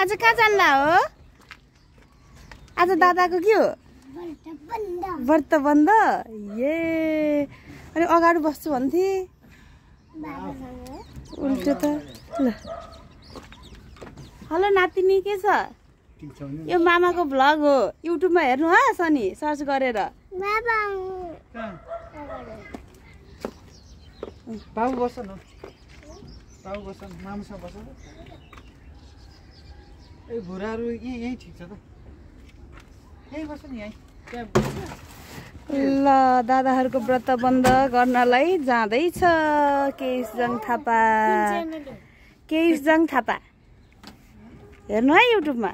आज कहाँ जान्ला हो? आज दादाको के हो? व्रत बन्द। ए अनि अगाडि बस्छु भन्थे उल्टो त। ल हेलो नातिनी, के छ? यो मामाको भ्लग हो, युट्युबमा हेर्नु हा सनी, सर्च गरेर। बाबु बस्छ न, बाबु बस्छ न, मामुसँग बस्छ। ए भुराहरू यही ठिक छ त, यही बस्छ नि यही। ल दादाहरूको व्रत बन्द गर्नलाई जाँदैछ केशजङ थापा। केशजङ थापा हेर्नु है युट्युबमा,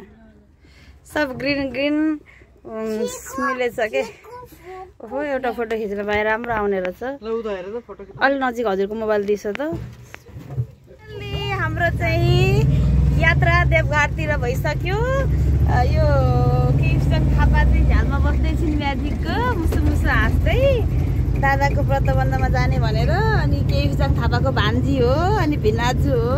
सब ग्रिन ग्रिन मिलेछ के। ओहो एउटा फोटो खिचेर भाइ राम्रो आउने रहेछ। अलि नजिक हजुरको मोबाइल दिएछ त। हाम्रो चाहिँ यात्रा देवघाटतिर भइसक्यो। यो केशजङ थापा चाहिँ झ्यालमा बस्दैछिन् म्याजिकको, मुसु मुसु हाँस्दै दादाको व्रत बन्दमा जाने भनेर। अनि केशजङ थापाको भान्जी हो, अनि भिनाजु हो।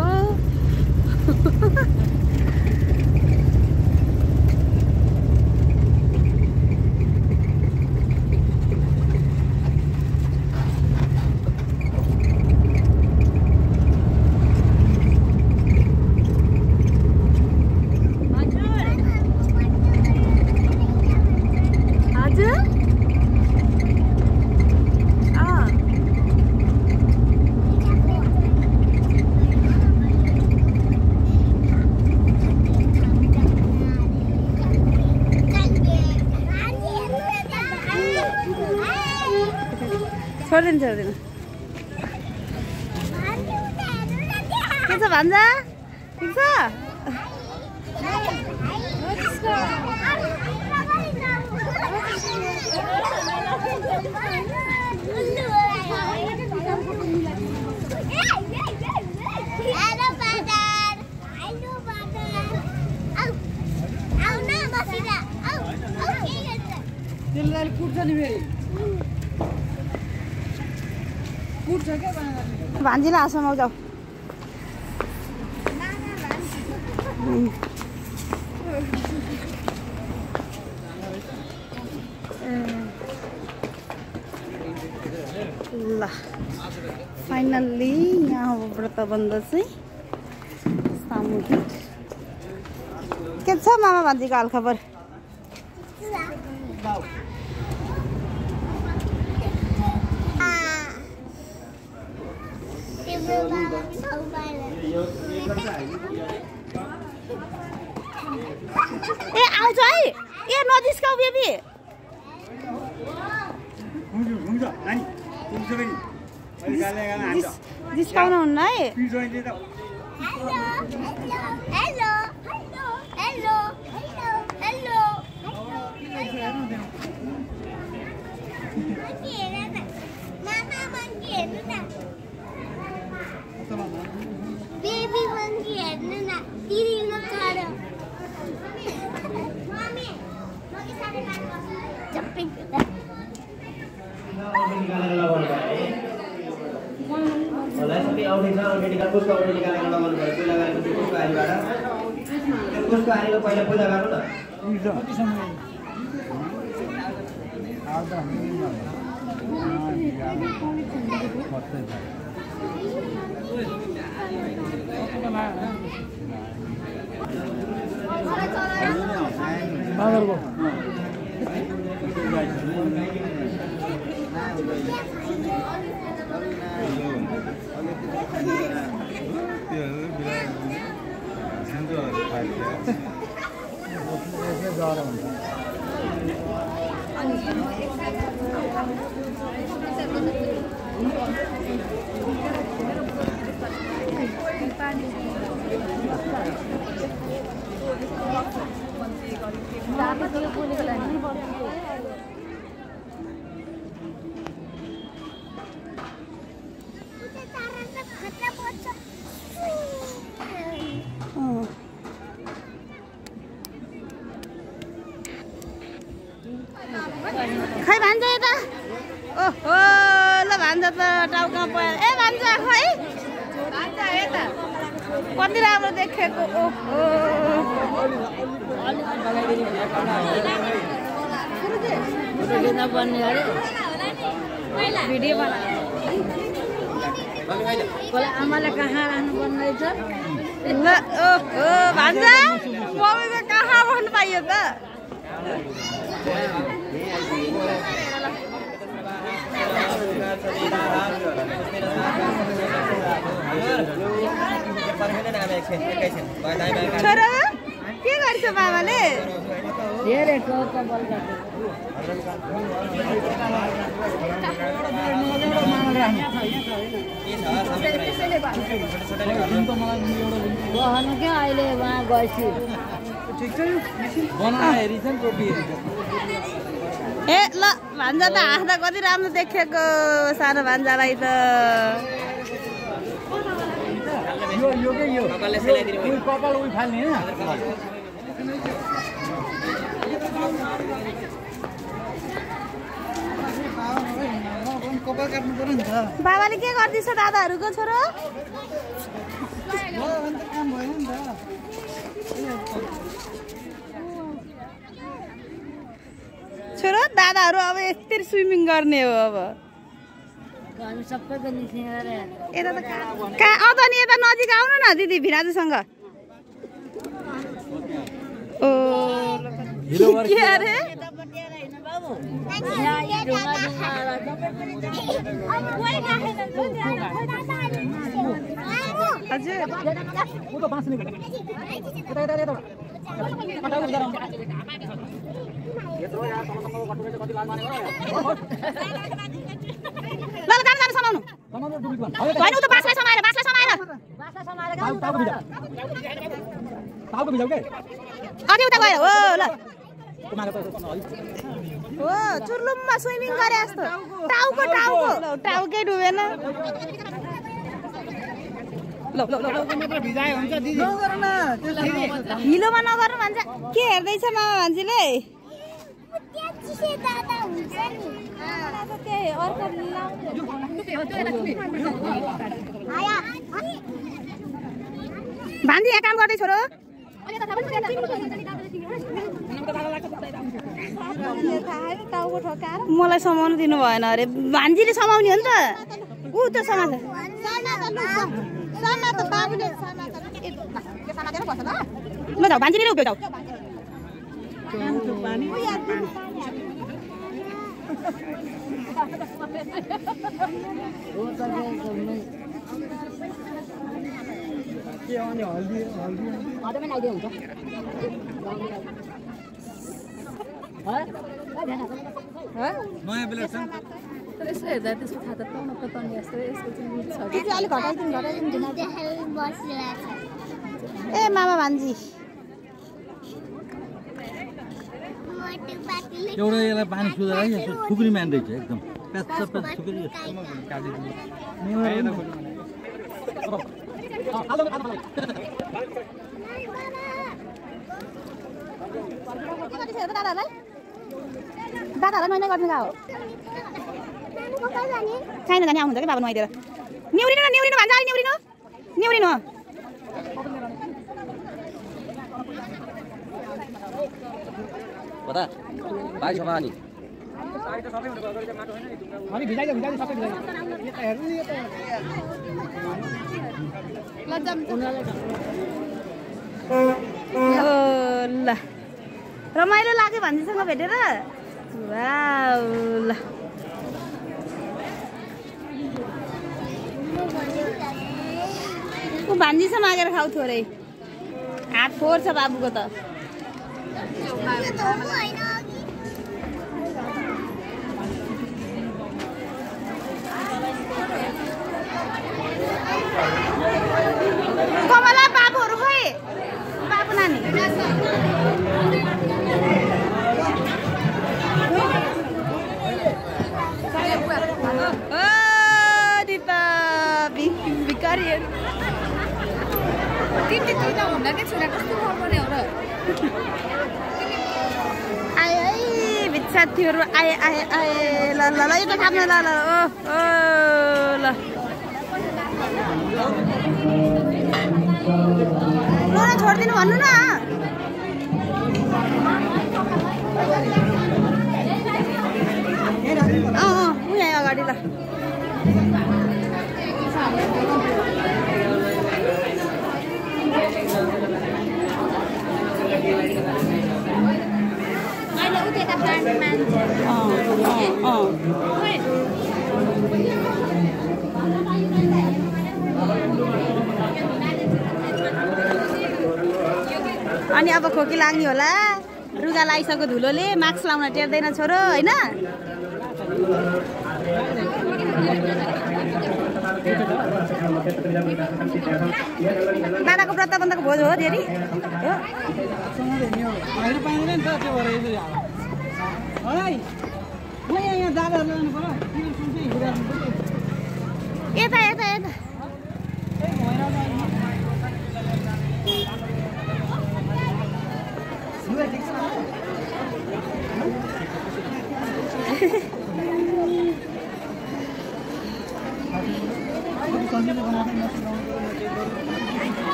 छोडिदिनु छोडिदिनु। के छ भान्जा, ठिक छ? भान्जीलाई आसमा जाऊ। ल फाइनल्ली यहाँ हो व्रत बन्द चाहिँ सामूहिक। के छ मामा भान्जीको हालखबर? ए आउँछ है, ए नजिस्काऊ बेबी। जिस्काउन हुन्न है। बेबी मंकी हेर्नु न, दिदी न कर। मम्मी मम्मी साथे काम गर्छ। जम्पिङ होला सबै आउँदै छ। अलरेडी कसको अलरेडी निकालेर लगाउनु भयो, पूजा गरेपछि कसको आरीबाट कसको आरीको पहिला पूजा गर्नु न। खै भान्जा यता। ओहो ल भान्जा त टाउकोमा पऱ्यो। ए भान्जा खै, भान्जा यता कति राम्रो देखेको। ओहो भिडियो बना आमाले कहाँ राख्नु पर्ने रहेछ ल ओ भान्जा मम्मीको कहाँ भन्नु पाइयो त छोरा के गर्छ बाबाले क्या अहिले उहाँ गएपछि ए ल भान्जा त हाँस्दा कति राम्रो देखेको सानो भान्जालाई त बाबाले के गर्दैछ दादाहरूको छोरो छोरो दादाहरू अब यस्तै स्विमिङ गर्ने हो अब यता त कहाँ नि यता नजिक आउनु न दिदी भिराजुसँग ओ के अरे चुर्लुममा स्विमिङ गरे जस्तो टाउकै डुबेन हिलोमा नगर्नु भन्छ के हेर्दैछ मामा भान्जीले भान्जी यहाँ काम गर्दै छोरो मलाई समाउनु दिनु भएन अरे भान्जीले समाउने हो नि त ऊ त समाउँछ ल जाऊ भान्जी लिएर उभियो जाऊ नयाँ बेला छ यसो हेर्दा त्यसको थाहा त पाउन त तनी जस्तो यसको चाहिँ मिठ छ अलिक घटाइदिनु ए मामा भान्जी एउटा यसलाई पानी सुधार यसो थुक्री मान्दैछ एकदम प्याच थुक्री दादाहरूलाई नुहाइ गर्नु गएको छैन जाने आउनुहुन्छ कि बाबा नुहाइदिएर निउरिनु भन्छ अलि निउरिनु पता भाइ छ पानी अनि भिजाइदियो सबै भिजाइदियो यता हेर्नु यता ल रमाइलो लाग्यो भान्जीसँग भेटेर वाउ ल ऊ भान्जीसँग मागेर खाऊ थोरै हात फोहोर छ बाबुको त कमला बाबुहरू खोइ बाबु नानी भिकारीहरू आए है साथीहरू आए ल ल ल यो त खाप्न ल ल ओ ल छोडिदिनु भन्नु न यहाँ अगाडि ल अनि अब खोकी लाग्ने होला रुगा लागिसक्यो धुलोले मास्क लाउन टेर्दैन छोरो हैन दादाको व्रत बन्धको भोज हो देरी यता यता यता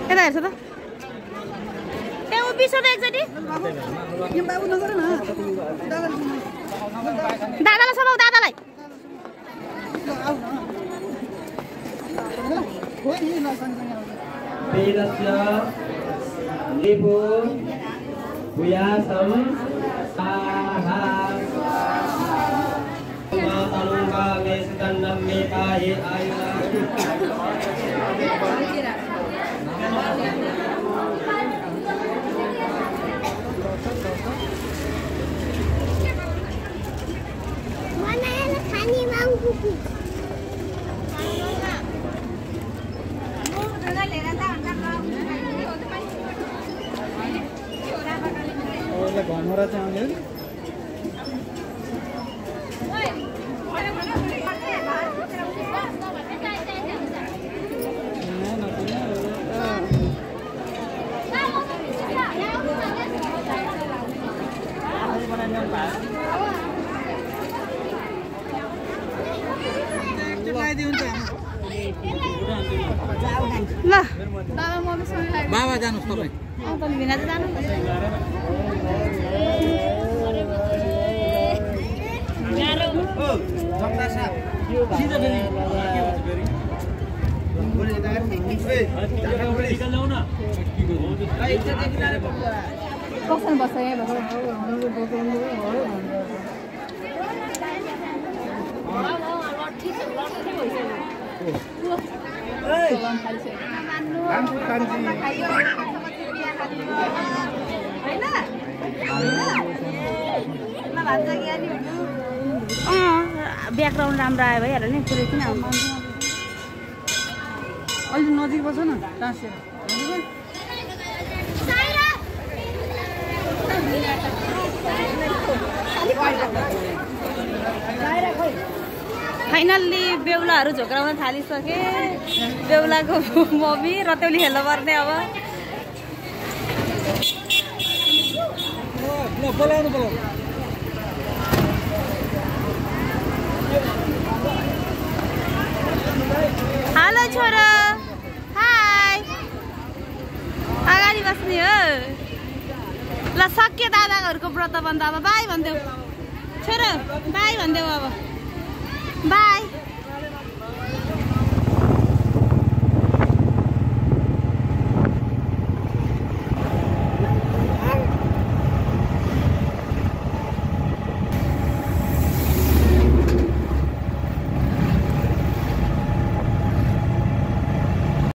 यता हेर्छ त त्यहाँ उभिस त एकचोटि दादालाई समाउ दादालाई वेदस्य लिपो भूयासं स्वाहा तनुका मे सुगन्धं मे पाहि आयुना Mana खानी मांगू की घनौरा चाहिँ आउने ल बाबा जानुहोस् तपाईँ पनि बिना त जानु कसन बस्छ यहाँ ब्याकग्राउन्ड राम्रो आयो भइहाल्यो नि पुरै किन अलि नजिक बस्छ न टाँसेर फाइनल्ली बेहुलाहरू झोक्राउन थालिसके बेहुलाको मम्मी रतौली खेल्न पर्ने अब बोलाउनु हेलो छोरो हाई अगाडि बस्ने हो ल सक्यो दादाहरूको व्रत बन्द अब बाई भनिदेऊ छोरो बाई भनिदेऊ अब बाई